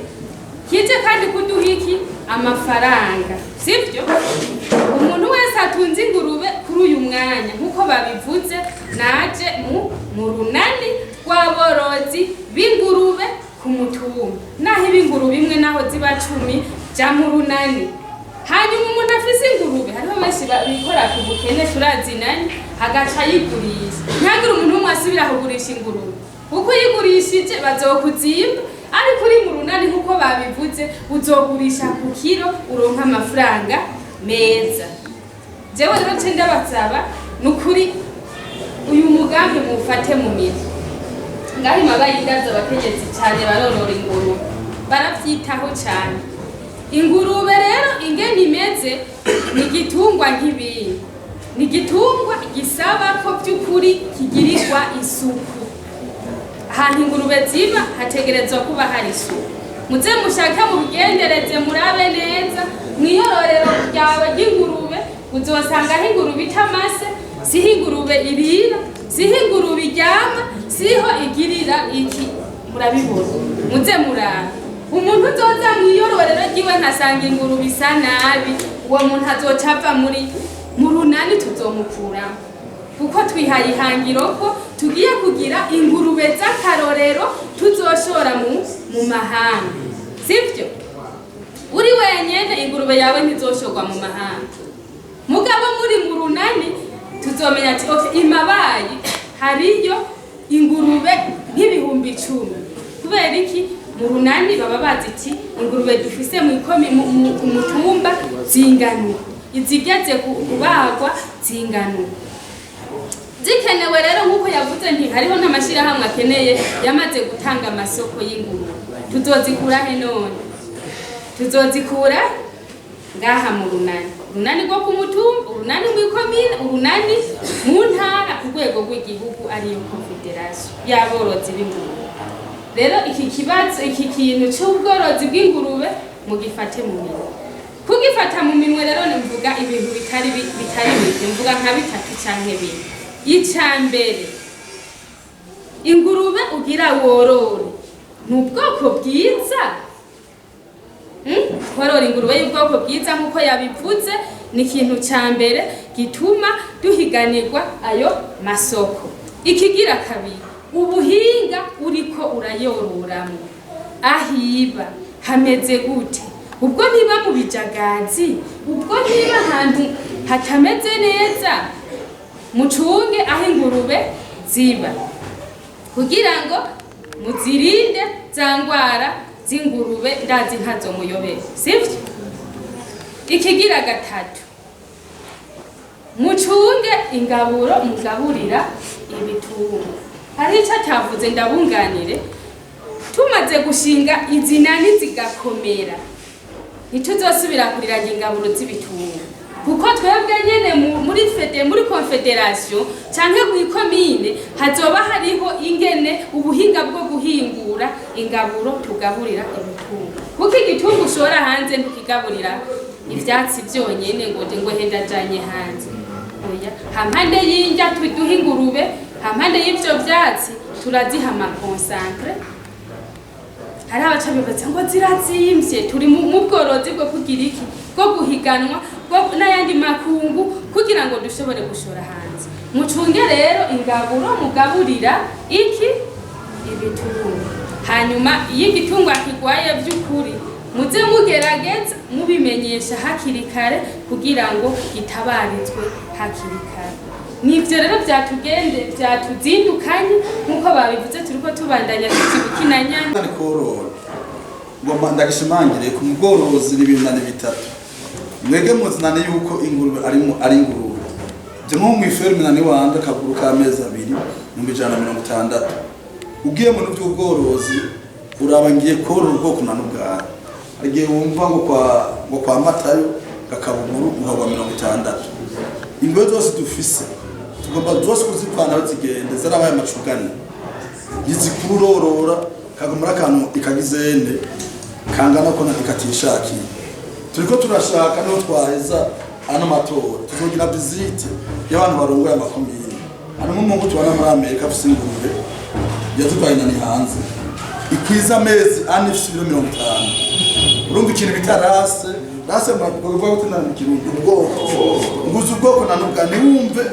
Kije kandi kuduha iki? Amafaranga, sibyo? Umuntu wese atunze ingurube kuri uyu mwanya, nk'uko babivuze, naje mu runani rw'aborozi b'ingurube ku mutumba. Naho iba ingurube imwe, naho ziba 10, ja mu runani. Hanyuma umuntu afise ingurube, hariho benshi bikora ku bukene, turazinanye, agaca yigurisha. Ntihagire umuntu umwe asubira kugurisha ingurube, kuko uyigurishije bazokuzimba. Ariko uri mu runani, nk'uko babivuze, uzogurisha ku kiro, uronka amafaranga meza. Jewe rero nce ndabasaba, ni ukuri, uyu mugambi muwufate mu mitwe. Ngaho imabaye indazo, abakenyezi cyane barorora ingurube, baravyitaho cyane. Ingurube rero ingene imeze, ni igitungwa nk'ibindi, ni igitungwa gisaba ko by'ukuri kigirirwa isuku. Ahantu ingurube ziba hategerezwa kuba hari isuku. Muze mushake mubigendereze, murabe neza mwiyororero ryawe ry'ingurube, uzosangaho ingurube itamase. Siho ingurube irira, siho ingurube iryama, siho igirira iki, murabibona. Muze murabe. Umuntu uzoza mwiyororero ryiwe nkasanga ingurube isa nabi, uwo muntu azoca ava muri mu runani, tuzomukuramo, kuko twihaye ihangiro ko tugiye kugira ingurube z'akarorero tuzoshora mu mahanga, sibyo? Uri wenyene ingurube yawe ntizoshorwa mu mahanga. Mugabo muri mu runani tuzomenya ati: "Okay, imabayi hariyo ingurube nk'ibihumbi 10." Kubera iki? Mu runani baba bazi iti: "Ingurube dufise mu ikomi ku mutumba zingana uku, izigeze kubagwa zingana uku." Zikenewe rero, nk'uko yavuze, nti hariho n'amashyirahamwe akeneye, yamaze gutanga amasoko y'ingurube. Tuzozikura he none? Tuzozikura ngaha mu runani, urunani rwo ku mutumba, urunani mu ikomine, urunani mu ntara, ku rwego rw'igihugu, ariyo confédération y'aborozi b'ingurube. Rero iki kibazo, iki kintu cy'ubworozi bw'ingurube, mugifate mu minwe. Kugifata mu minwe rero, mvuga ibintu bitari bike, mvuga nka bitatu canke bine. Ica mbere, ingurube ugira worore ni ubwoko bwiza. Korora ingurube y'ubwoko bwiza, nk'uko yabivuze, ni ikintu ca mbere gituma duhiganirwa ayo masoko. Ikigira kabiri, ubuhinga uriko urayororamwo, ahiba hameze gute? Ubwo niba mu bijagazi, ubwo niba ahantu hatameze neza, mucunge aho ingurube ziba kugira ngo muzirinde za ngwara z'ingurube. Ndazi ntazo muyobere, sivyo? Ikigira gatatu, mucunge ingaburo mugaburira ibitungwa. Hari icyo atavuze, ndabunganire. Tumaze gushinga izi nani zigakomera, ntituzosubira kuriraga ingaburo z'ibitungwa, kuko twebwe nyene muri fede, muri confédération canke mu ikomine, hazoba hariho ingene ubuhinga bwo guhingura ingaburo tugaburira ibitungwa, kuko igitungwa ushora hanze ntukigaburira ivyatsi vyonyene ngo hendajanye hanze. Oya, hampande y'indya tuduha ingurube, hampande y'ivyo vyatsi, turaziha ama concentrés. Hari abaca bibaza ngo zirazimvye. Turi mu bworozi bwo kugira iki? Bwo guhiganwa bwo n'ayandi makungu, kugira ngo dushobore gushora hanze. Mucunge rero ingaburo mugaburira iki? Ibitungwa. Hanyuma iyo igitungwa kigwaye, by'ukuri muze mugerageza mubimenyesha hakiri kare kugira ngo gitabarizwe hakiri kare. Nivyo rero vyatugende vyatuzindukanye, nk'uko babivuze, turiko tubandanya tuzibukinanyana. Korora. Ngomba ndagishimangire ku mugorozi n'ibintu bitatu. Mwege muzinane yuko ingurube ari ingurube. Je nko mu iferme nani wanje akaguru k'amezi abiri 160. Ugiye mu by'ubworozi uraba ngiye korora ubwoko na n'ubwawe. Agiye wumva ngo kwa Matayo gakabuguru uhagwa 60. Ingwe zose dufise tugomba zose kuzipfana zigende zarabaye amacugane. Yizikurorora kagumura akantu ikagizende kangana ko nakatishakiye. Turiko turashaka no twaheza ano matora tuzogira visite y'abantu barongoye amakomine. Hano nk'umuntu tubana muri Amerika afise ingurube yazitwaye nani hanze ikwiza amezi ane ifise ibiro 50. Urumva ikintu bita rase muravuga ko nta kirundi ubwoko nguze ubwoko nanubwa niwumve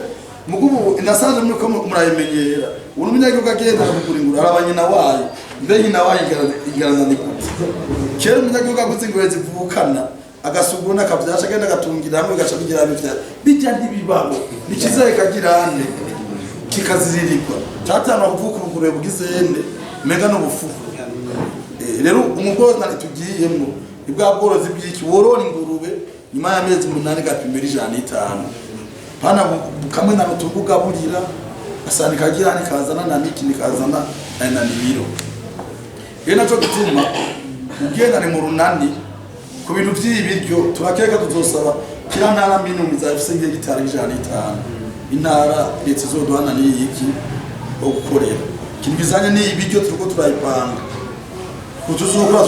mugubu inasanzwe muri ko murayimenyera. Uno munyagihugu agenda kugura ingurube araba nyina wayo, mbe nyina wayo igarana ni gute? Kera umunyagihugu aguze ingurube zivukana agasuguna akavyasha agenda agatungira hamwe gaca bigira bivya bijya ntibibaho nikizaye kagirane kikaziririkwa catana kuvuka ubugurube bugizende menga no bufuku. Rero umugorozi nari tugiyemwo ibwa bworozi bw'iki worora ingurube nyuma y'amezi 8 gapimira 105 pana kamwe na rutungugaburira asani kagira nikazana na niki nikazana na nibiro. Rero naco gituma ugenda ni mu runani ku bintu by'ibiryo turakeka tuzosaba kira ntara minumi zafise ngiye gitara 105 intara leta izoduhana n'iki wo gukorera ikintu bizanye n'ibiryo turiko turayipanga tuzokora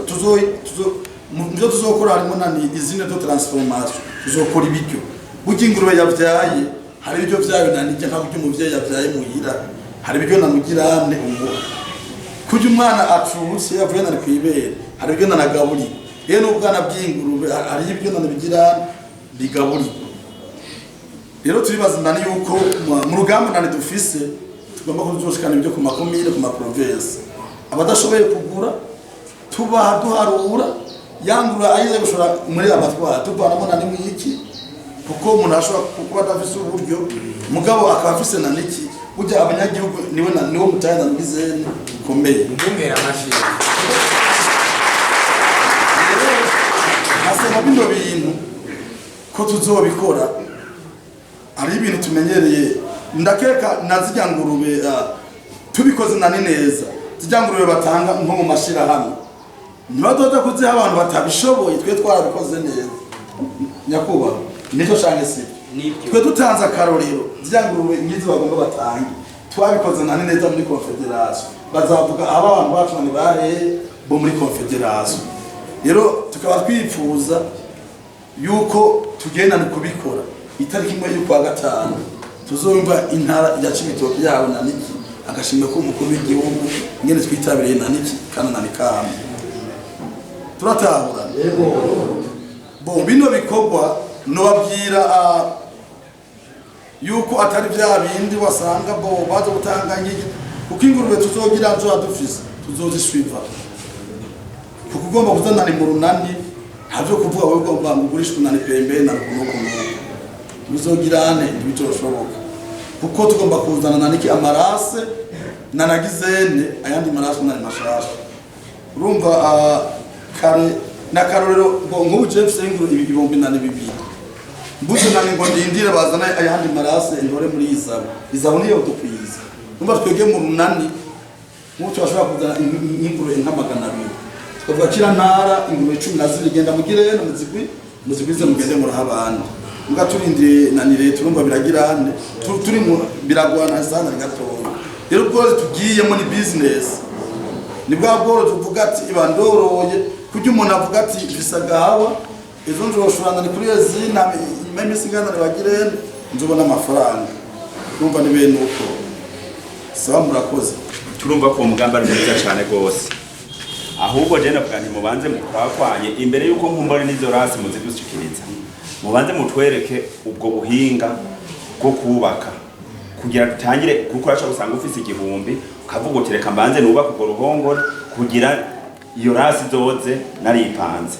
tuzo tuzokora harimo nani izina de transformation tuzokora ibiryo burya ingurube yavyaye hari ibiryo vyayo nanijya nka burya umuvyeyi yavyaye muhira hari ibiryo namugirane umuha kurya umwana acutse yavuye nari kwibere hari ibiryo nanagaburira. Rero n'ubwana bw'ingurube hari ibiryo nanabigirane bigaburirwa. Rero turibaza ndani yuko mu rugamba ndani dufise tugomba kuzoshikana ibyo ku makomine ku maprovince abadashoboye kugura tubaha duharura yangura ayize gushora muri abatwara tuvanamo na nimwe iki kuko umuntu ashobora kuba adafise uburyo mugabo akaba afise na niki burya abanyagihugu niwe na niwo mutayana ngizene komeye ndumera amashi. Asema bino bintu ko tuzobikora ari ibintu tumenyereye ndakeka nazijya ngurube tubikoze nani neza zijya ngurube batanga nko mu mashira hamwe nibadoda kuziha abantu batabishoboye twe twarabikoze neza nyakuba nicyo shange si twe dutanze akarorero zijya ngurube ngizi bagomba batange twabikoze nani neza muri confederation bazavuga aba abantu bacu ni bare bo muri confederation. Rero tukaba twifuza yuko tugenda kubikora itariki imwe y'ukwa gatanu tuzumva intara ya Cibitoke yawe na niki agashimwe ko umukuru w'igihugu ngene twitabiriye na niki kana na nikama turatahura. Yego bo bino bikorwa no babwira yuko atari bya bindi wasanga bo bazo gutanga nk'iki kuko ingurube tuzogira nzo adufise tuzoziswiva kuko ugomba kuzana ni mu runani ntavyo kuvuga wewe ugomba ngugurisha unani pembe na rukunuko bizogirane ntibizoshoboka kuko tugomba kuzana na niki amarase na nagizene ayandi marase nari mashasha. Urumva kare na karorero ngo nk'ubu Jeff inguru 2002 mbuze nani ngo ndindire bazana ayandi marase ndore muri izabo izabo niyo dukwiza. Urumva twege mu runani nk'ubu turashobora kuzana inguru nka 200 tukavuga kira ntara ingurube 12 genda mugire no muzigwize mugende murahabana muga turindire nani leta urumva biragirane turi biragwana sana gatoya. Rero ubworozi tugiyemo ni business ni bwa bworozi uvuga ati ibandoroye kujya umuntu avuga ati bisagawa ejo nzoshurana ni kuri ezina nyuma y'imisi ingana bagirene nzobona amafaranga urumva ni bene uko sawa murakoze. Turumva ko umugamba ari mwiza cyane gose ahubwo je navuga nti mubanze mukwakwanye imbere yuko nkumbare n'izo rasi muzidushikiriza mubanze mutwereke ubwo buhinga bwo kubaka kugira dutangire kuko urashobora gusanga ufise 1000 ukavuga uti reka mbanze nubaka ubwo ruhongore kugira iyo rasi zoze naripanze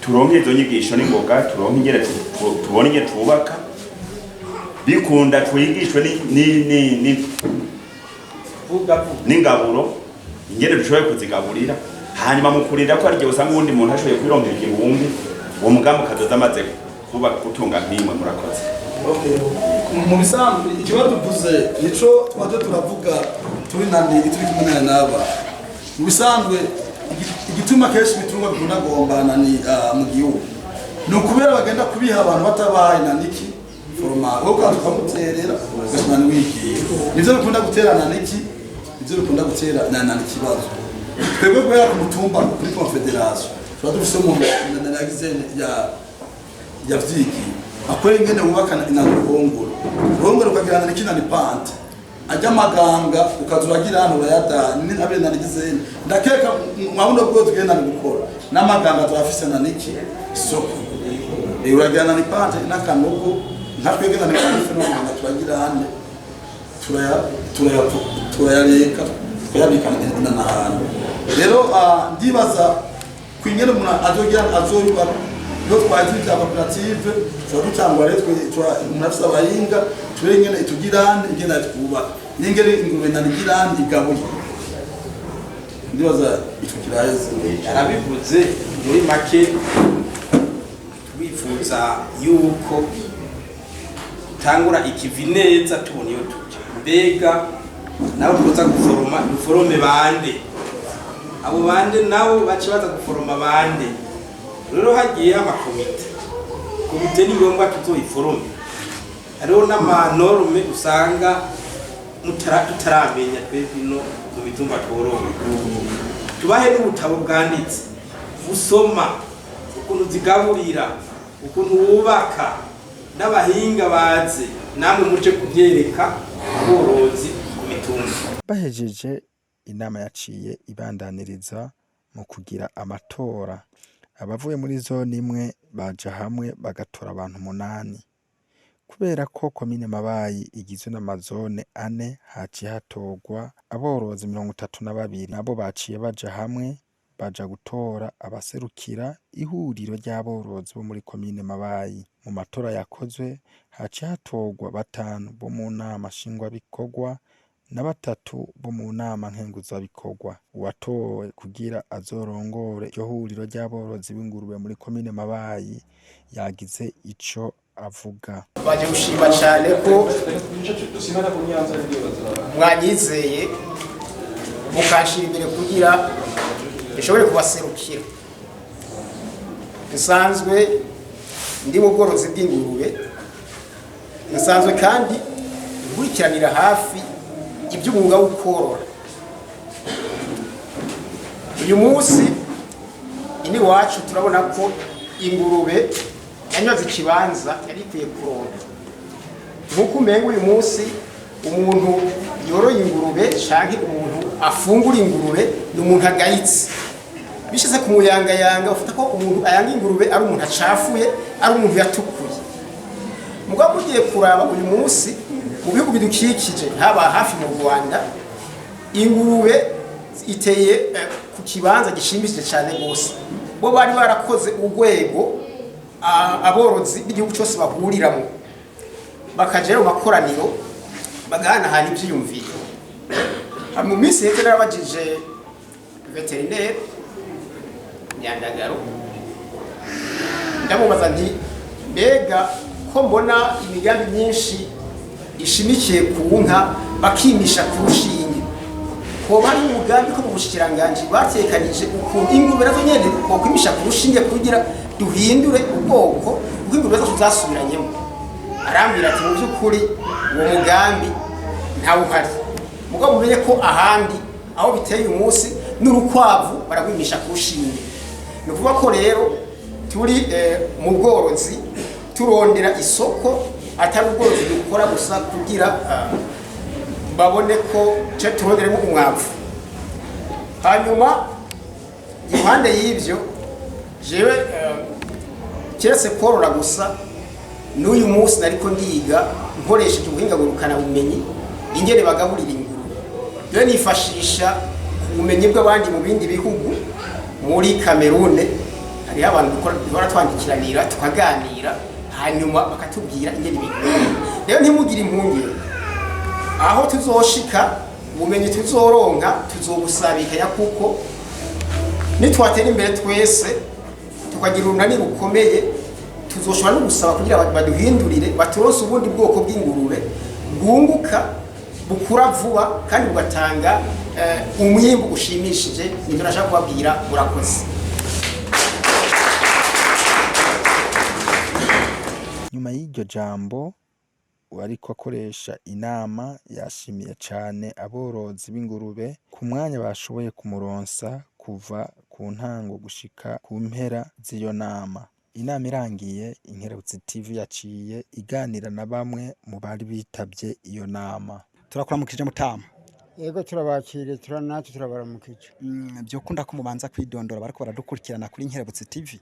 turonke izo nyigisho n'ingoga turonke ingere tubone ingere twubaka bikunda twigishwe ni n'ingaburo ingere dushoboye kuzigaburira Hanyuma mu kurinda ko hari igihe usanga uwundi muntu ashoboye kwironkera 1000, uwo mugambi ukazoza amaze kuba gutunga nk'imwe. Murakoze. Okay. Mu bisanzwe ikibazo uvuze nico twaje turavuga turi nani, turi kumwe n'aba. Mu bisanzwe igituma kenshi ibitungwa bikunda guhombana ni mu gihugu ni ukubera bagenda kubiha abantu batabaye na niki foroma, wowe ukaza ukamuterera ugasanga ntiwigiye. Nivyo bikunda guterana niki, nivyo bikunda gutera na ikibazo. Twebwe guhera ku mutumba kuri confédération tuba dufise umuntu yagize ya yavyigiye akora ingene wubaka ina ruhongore, uruhongore ukagira na ni pante ajya amaganga, ukaza uragira hano urayadaha ni nabire narigize. Ndakeka mwabuno bwo tugenda ni gukora n'amaganga turafise na niki soko. Uragira na ni pante n'akanogo nka twebwe na niki n'amaganga turagira hano turaya turaya turayareka tukayabika na hantu. Rero ndibaza kwingene umuntu azogira azoyubaka, iyo twagize ibya koperative tuba dutangwa rero umuntu afise abahinga turebe ingene itugirane, ingene twubaka n'ingene ingurube nanigirane igabuye. Ndibaza ico kiraheze. Yarabivuze muri make. Twifuza yuko tangura ikivi neza, tubona iyo tuja. Mbega nabo tuza guforoma, duforome bande? Abo bande nabo bace baza guforoma bande? Rero hagiye amakomite, komite ni ngombwa tuzoyiforome. Hariho n'amanorme usanga tutaramenya twebwe ino mu mitumba tworowe. Tubahe n'ubutabo bwanditse busoma ukuntu zigaburira, ukuntu wubaka, n'abahinga baze namwe muje kubyereka aborozi ku mitumba. Bahejeje inama, yaciye ibandaniriza mu kugira amatora. Abavuye muri zone imwe baja hamwe bagatora abantu 8. Kubera ko komine Mabayi igizwe n'amazone 4, haciye hatorwa aborozi 32, nabo baciye baja hamwe baja gutora abaserukira ihuriro ry'aborozi bo muri komine Mabayi. Mu matora yakozwe haciye hatorwa 5 bo mu nama nshingwabikorwa na 3 bo mu nama nkenguzabikorwa. Uwatowe kugira azorongore iryo huriro ry'aborozi b'ingurube muri komine Mabayi yagize ico avuga. Baje gushima cyane ko mwanyizeye mukanshira imbere kugira nshobore kubaserukira. Nsanzwe ndi mu bworozi bw'ingurube, nsanzwe kandi nkurikiranira hafi iby'umwuga wo korora. Uyu munsi ini wacu turabona ko ingurube yanyoze ikibanza yari ikwiye kuronka. Nk'uko umenga uyu munsi umuntu yoroye ingurube canke umuntu afungura ingurube ni umuntu agayitse, bishize ku muyangayanga ufata ko umuntu ayanga ingurube ari umuntu acafuye, ari umuntu yatukuye. Mugabo mugiye kuraba uyu munsi mu bihugu bidukikije haba hafi mu Rwanda, ingurube iteye ku kibanza gishimishije cyane gose. Bo bari barakoze urwego aborozi b'igihugu cyose bahuriramo, bakaja mu makoraniro bagahanahana ivyiyumviro. Mu minsi iheze narabajije vétérinaire Nyandagaro, ndamubaza nti mbega ko mbona imigambi myinshi ishimikiye ku nka bakimisha ku rushinge, hoba hari umugambi ko mu bushikiranganji batekanije ukuntu ingurube nazo nyene bokwimisha ku rushinge kugira duhindure ubwoko bw'ingurube zacu zasubiranyemo? Arambwira ati mu by'ukuri uwo mugambi ntawe uhari, mugabo mumenye ko ahandi aho biteye uyu munsi n'urukwavu baragwimisha ku rushinge. Ni ukuvuga ko rero turi mu bworozi turondera isoko, atari ubworozi dukora gusa kugira babone ko ce turonderemo umwavu. Hanyuma iruhande y'ibyo jewe keretse korora gusa, n'uyu munsi nariko ndiga nkoresheje ubuhinga ngurukana bumenyi ingene bagaburira ingurube. Rero nifashisha ubumenyi bw'abandi mu bindi bihugu. Muri Cameroon hariho abantu duhora twandikiranira tukaganira, hanyuma bakatubwira ingene ibintu. Rero ntimugire impungenge, aho tuzoshika ubumenyi tuzoronka tuzobusabikanya, kuko Nitwatera imbere twese tukagira urunani rukomeye, tuzoshobora no gusaba kugira baduhindurire, baturonse ubundi bwoko bw'ingurube bwunguka, bukura vuba kandi bugatanga umwimbu ushimishije. Nibyo nashaka kubabwira, murakoze. Nyuma y'iryo jambo, uwariko akoresha inama yashimiye cane aborozi b'ingurube ku mwanya bashoboye kumuronsa kuva ku ntango gushika ku mpera z'iyo nama. Inama irangiye, Inkerebutsi TV yaciye iganira na bamwe mu bari bitavye iyo nama. Turakuramukije, mutama. Yego, turabakiriye, natwe turabaramukije. Byokunda ko mubanza kwidondora bariko baradukurikirana kuri Inkerebutsi TV.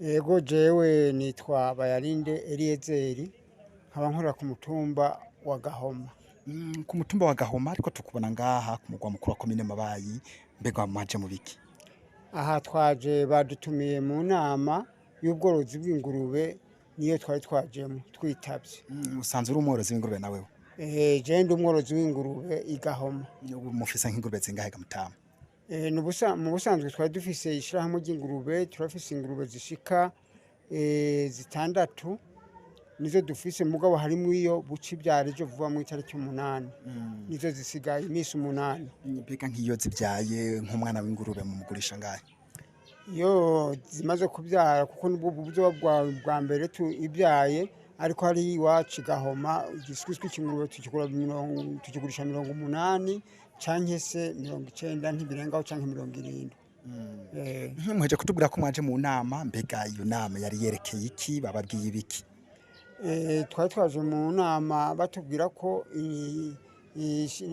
Yego, jewe nitwa Bayarinde Eliyezeri, nkaba nkorera ku mutumba wa Gahoma. Ku mutumba wa Gahoma, ariko tukubona ngaha ku mugwa mukuru wa komine Mabayi, mbega mwaje mu biki? Aha twaje badutumiye mu nama y'ubworozi bw'ingurube, niyo twari twajemo twitavye. Usanzwe uri umworozi w'ingurube nawewe? Je ndi umworozi w'ingurube i Gahoma. Mufise nk'ingurube zingahe ga mutama? Mu busanzwe twari dufise ishirahamwe ry'ingurube, turafise ingurube zishika zitandatu nizo dufise, mugabo harimwo iyo buca ivyara ejo vuba mu itariki 8, nizo zisigaye iminsi 8. Mbega nk'iyo zibyaye nk'umwana w'ingurube mumugurisha ngahe? Iyo zimaze kubyara, kuko nibwo buryo bwa mbere ibyaye, ariko hari iwacu i Gahoma igiswiswi cy'ingurube tukigurisha 80 canke se 90, ntibirengaho, canke 70. Muheje kutubwira ko mwaje mu nama, mbega iyo nama yari yerekeye iki? Bababwiye ibiki? Twari twaje mu nama batubwira ko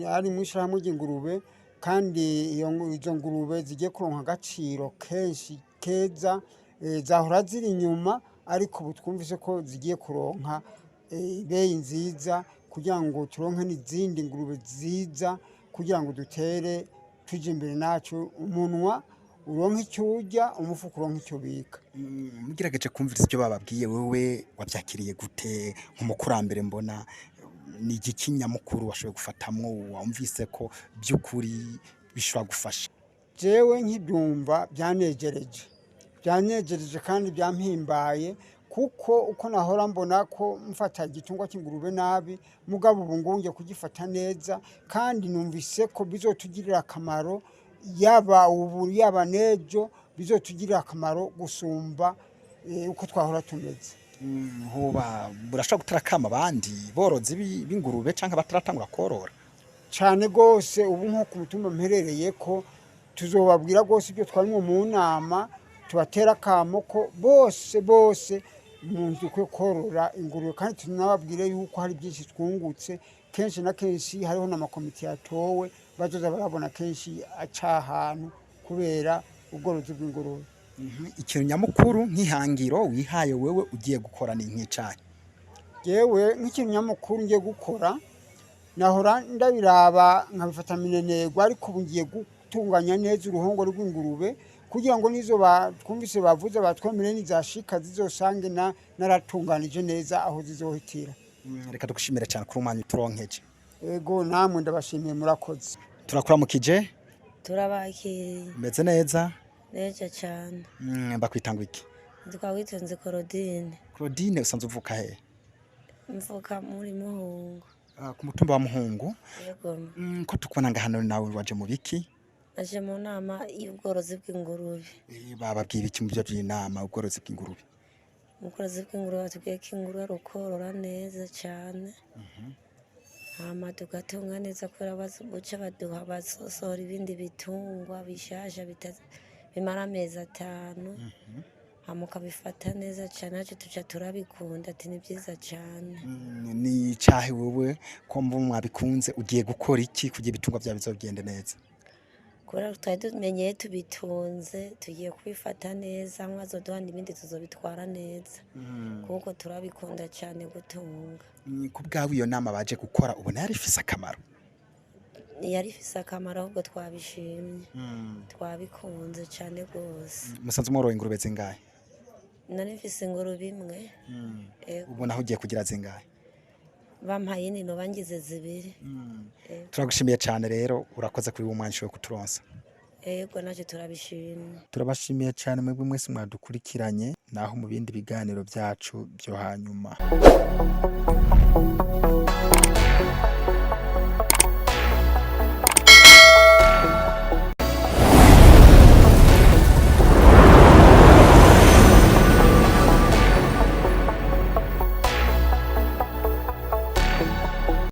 ari mu ishyirahamwe ry'ingurube, kandi izo ngurube zigiye kuronka agaciro kenshi keza. Zahora ziri inyuma, ariko ubu twumvise ko zigiye kuronka ibeyi nziza, kugira ngo turonke n'izindi ngurube nziza, kugira ngo dutere tuje imbere nacu, umunwa uronke icyo urya, umufuko uronke icyo ubika. Mugerageje kumviriza ibyo bababwiye, wewe wabyakiriye gute nk'umukurambere? Mbona ni igiki nyamukuru washoboye gufatamwo, wumvise ko by'ukuri bishobora gufasha? Jewe nkibyumva byanejereje kandi byampimbaye, kuko uko nahora mbona ko mfata igitungwa cy'ingurube nabi, mugabo ubu ngunge kugifata neza, kandi numvise ko bizotugirira akamaro, yaba ubu yaba n'ejo, bizotugirira akamaro gusumba uko twahora tumeze. Hoba burashobora gutera akamo abandi borozi b'ingurube canke bataratangura korora? Cyane rwose. Ubu nko ku mutumba mperereye ko tuzobabwira rwose ibyo twarimwo mu nama, tubatera akamo ko bose bose mu nzu kwe korora ingurube, kandi tunababwire yuko hari byinshi twungutse. Kenshi na kenshi hariho n'amakomite yatowe, bazoza barabona kenshi aca ahantu kubera ubworozi bw'ingurube. Ikintu nyamukuru nk'ihangiro wihaye wewe ugiye gukora ni nk'icayi? Yewe, nk'ikintu nyamukuru ngiye gukora, nahora ndabiraba nkabifata minenegwa, ariko ubu ngiye gutunganya neza uruhongore rw'ingurube, kugira ngo nizo twumvise bavuze batwemere nizashika zizosange naratunganije neza aho zizohitira. Reka tugushimire cyane kuri umwanya uturonkeje. Ego, namwe ndabashimiye, murakoze. Turakuramukije. Turabakiriye. Umeze neza? Neza cyane. Bakwita ngo iki? Nitwa Witonze Claudine. Claudine, usanzwe uvuka he? Mvuka muri Muhungu. Ah, ku mutumba wa Muhungu. Yego. Ko tukubona nga hano, nawe waje mu biki? Naje mu nama y'ubworozi bw'ingurube. Bababwiye ibiki mu byo by'inama ubworozi bw'ingurube? Mu bworozi bw'ingurube batubwiye ko ingurube ari ukorora neza cyane, hama tugatunga neza, kubera buca baduha basohora ibindi bitungwa bishasha bimara amezi 5, hama ukabifata neza cyane, natwe tuca turabikunda, ati ni byiza cyane. Ni icahe wewe ko mbu mwabikunze, ugiye gukora iki kugira ibitungwa byawe bizogende neza? Kubera twari tumenyeye tubitunze, tugiye kubifata neza, mwazoduha n'ibindi tuzobitwara neza, kuko turabikunda cyane gutunga. Ku bwawe iyo nama baje gukora ubona yari ifise akamaro? Yari ifise akamaro, ahubwo twabishimye, twabikunze cyane rwose. Musanzwe mworoye ingurube zingahe? Nari mfise ingurube imwe. Ego. Ubona aho ugiye kugira zingahe? Bampaye nino bangize 2. Ego. Turagushimiye cyane rero, urakoze kuri uwo mwanya ushoboye kuturonsa. Yego, natwe turabishimye. Turabashimiye cyane mwebwe mwese mwadukurikiranye, naho mu bindi biganiro byacu byo hanyuma.